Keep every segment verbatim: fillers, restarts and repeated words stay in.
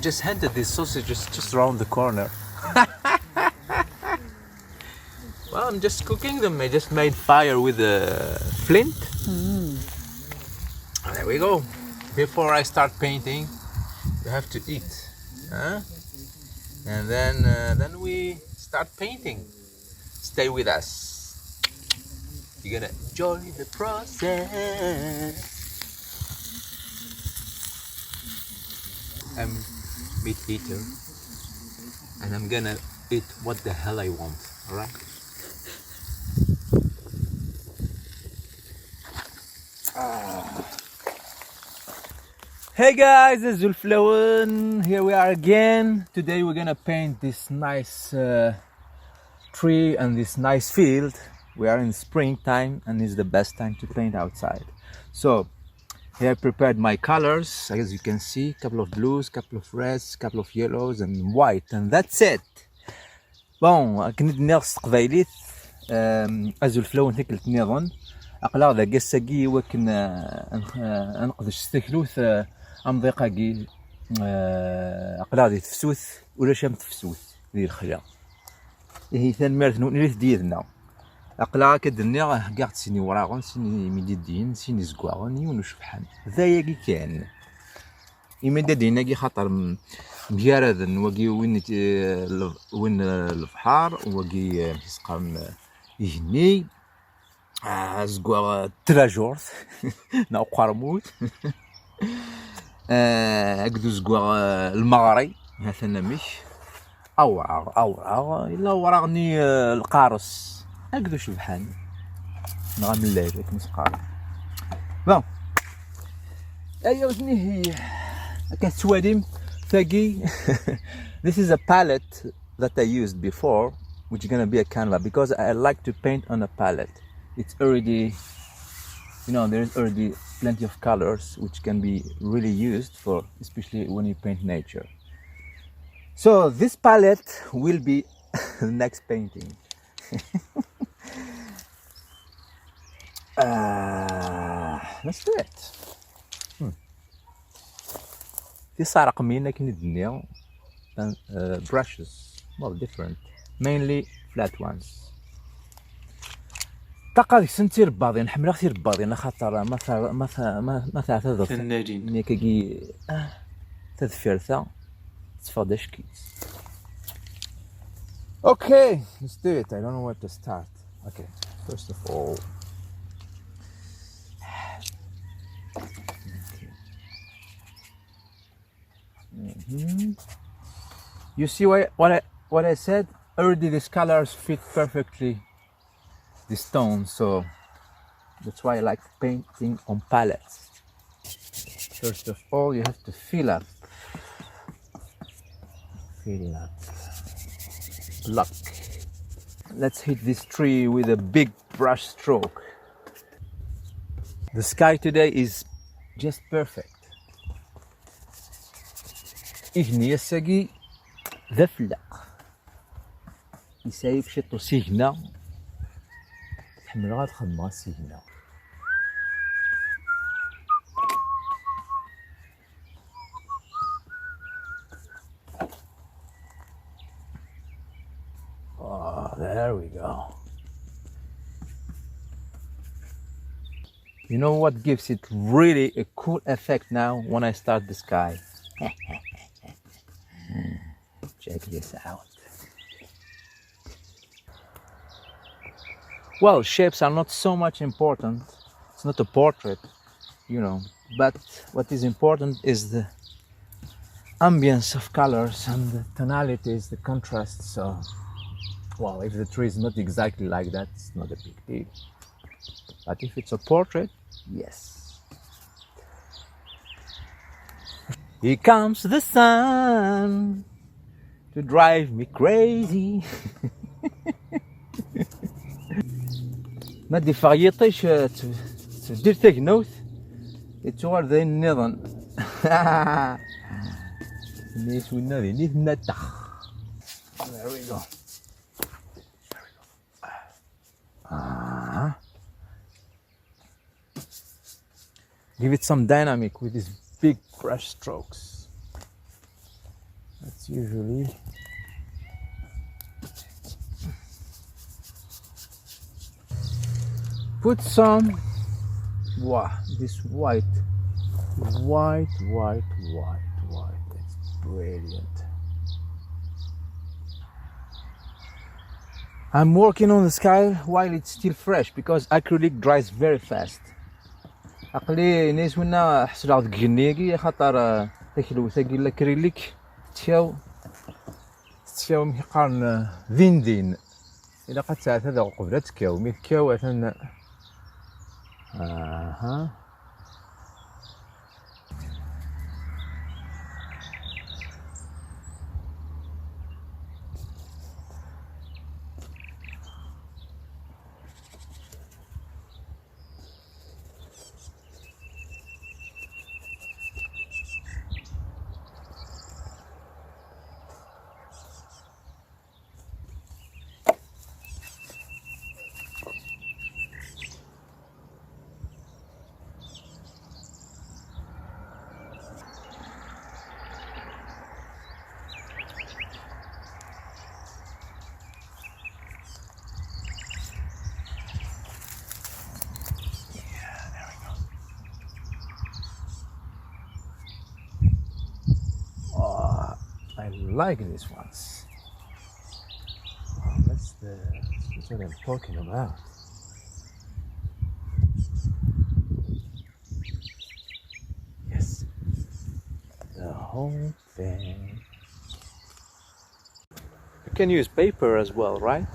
Just hunted these sausages just around the corner. Well, I'm just cooking them. I just made fire with a flint. There we go. Before I start painting, you have to eat, huh? And then, uh, then we start painting. Stay with us. You're gonna enjoy the process. I'm meat eater, and I'm gonna eat what the hell I want. All right. Ah. Hey guys, it's Zulflawan. Here we are again. Today we're gonna paint this nice uh, tree and this nice field. We are in springtime and it's the best time to paint outside. So here I prepared my colors. As you can see, couple of blues, couple of reds, couple of yellows and white, and that's it. Bon, akken i d-nniɣ s teqbaylit, um, azul fell-awen tikkelt nniḍen. Aql-aɣ dagi ass-agi i wakken uh, ad neqdec s taklut uh, amḍiq-agi. Uh, aql-aɣ di tefsut, ulac am tefsut di lexla. Ihi tanemmirt-nwen i d-yid-neɣ. Aql-aɣ akka d-nniɣ heggaɣ-d sin iwraɣen, sin imididiyen, sin izeggaɣen, yiwen ucebḥan. D ayagi kan. Imididiyen-agi xaṭer mgaraden, wagi win, eh, win eh, lebḥer, wagi eh, amek i s-qqaren eh, igenni, ah, azeggaɣ eh, tlajurt neɣ uqermud. Eh, akked uzeggaɣ eh, lmeɣri, ha-t-an amek. Awraɣ, awraɣ, yella awraɣ-nni eh, lqares, akked ucebḥan, neɣ amellal, akken i s-qqaren. Bon, ay awten ihi, akka tettwalim, tagi, this is a palette that I used before, which is gonna be a canva, because I like to paint on a palette. It's already, you know, there is already plenty of colors which can be really used for, especially when you paint nature. So this palette will be the next painting. Uh, let's do it. Hmm. Tisarqmin akken i d-nniɣ, uh, brushes, well, different, mainly flat ones. Ṭaqa deg-sen d tirebbaḍin, ḥemmleɣ tirebbaḍin axaṭer ma ta- ma ta- ma ma teɛtadeḍ Tannarin. Nni akkagi, ah, tadfirt-a tetteffeɣ-d acek-itt. Okay, let's do it. I don't know where to start. Okay, first of all. Okay. Mhm. You see what, what I what I said? Already these colors fit perfectly the stone, so that's why I like painting on palettes. First of all, you have to fill up. Fill up. Block. Let's hit this tree with a big brush stroke. The sky today is just perfect. Igenni ass-agi d afellaq. Yesɛa-k ciṭ usigna. Ḥemmleɣ ad xedmeɣ asigna. Oh, there we go. You know what gives it really a cool effect now when I start the sky? Check this out. Well, shapes are not so much important. It's not a portrait, you know. But what is important is the ambience of colors and the tonalities, the contrast. So, well, if the tree is not exactly like that, it's not a big deal. But if it's a portrait, yes. Here comes the sun to drive me crazy. Ma d-iffeɣ yiṭij, eh, t- tbeddel tagnawt, yettuɣal d ayen nniḍen. Nni-as winna d ini tenna-d. There we go. Ah. Give it some dynamic with these big brush strokes. Usually. Put some. Wow, this white, white, white, white, white. It's brilliant. I'm working on the sky while it's still fresh because acrylic dries very fast. Aql-i, ini-as winna, ḥesleɣ deg igenni-agi, axaṭer, eh, taklewt-agi n l'acrylic tettkaw, tettkaw, amek i qqaren, eh, din din. Ilaq ad tɛetad uqbel ad tekkaw. Mi tekkaw, atan. Aha. Yeah, there we go. Oh, I like these ones. Oh, that's the, that's what I'm talking about. Yes. The whole thing. You can use paper as well, right?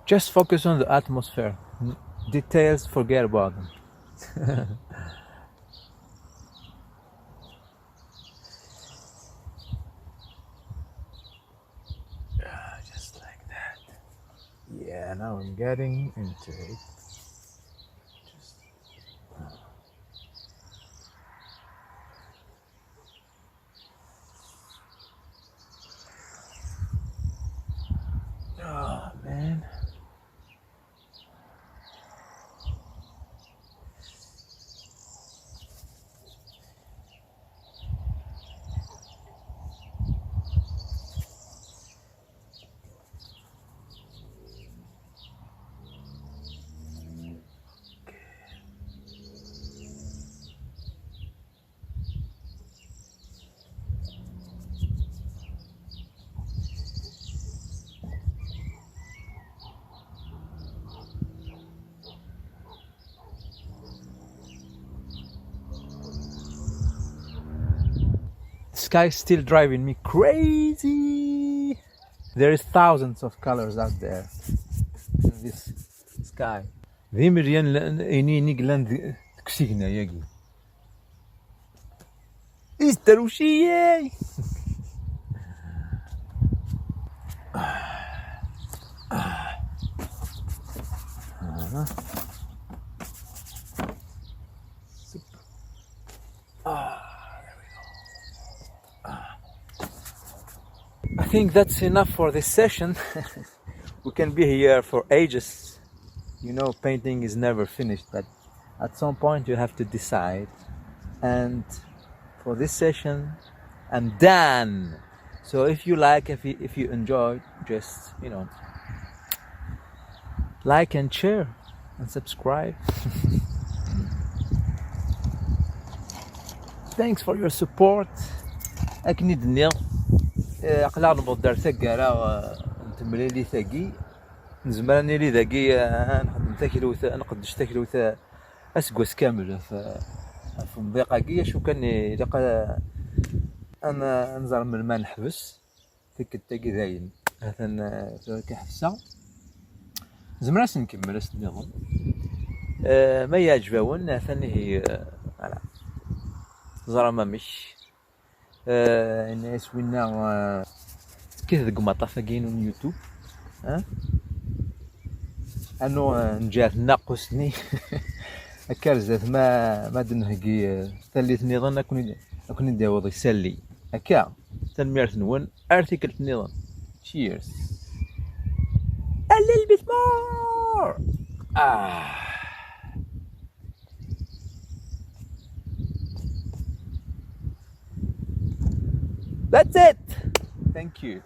Just focus on the atmosphere. Details, forget about them. Ah, just like that. Yeah, now I'm getting into it. Just, uh, oh, man. The sky is still driving me crazy. There is thousands of colors out there in this sky. D imeryan n, n, ini, ini yellan deg, deg usigna-agi. Isterwec-iyi! I think that's enough for this session. We can be here for ages. You know, painting is never finished, but at some point you have to decide. And for this session, I'm done. So if you like, if you, if you enjoyed, just, you know, like and share and subscribe. Thanks for your support. Akken i d-nniɣ, eh, aql-aɣ newweḍ-d ar taggara, eh, n temlilit-agi. Nezmer ad nili dagi, eh, nxeddem taklut, nqeddec taklut, eh, aseggas kamel ɣef, ɣef umḍiq-agi, acu kan ilaq, eh, ad n-, ad nẓer melmi ad neḥbes. Tikkelt-agi dayen, atan, eh, tura kan ḥebseɣ. Nezmer ad s-nkemmel ass nniḍen. Eh, ma yeɛǧeb-awen, atan ihi, eh, voilà. Teẓram amek. Eh, yenna-yas winna, eh, tekkat deg umaṭṭaf-agi-inu n YouTube. Eh? Anu, eh, nǧeɛ tnaqqust-nni. Akka ar zdat ma, ma d-nheggi, eh, tallit nniḍen, ad ken-id-, ad ken-id-yaweḍ isalli. Akka, tanemmirt-nwen, ar tikkelt nniḍen. Cheers. A little bit more. Ah. That's it. Thank you.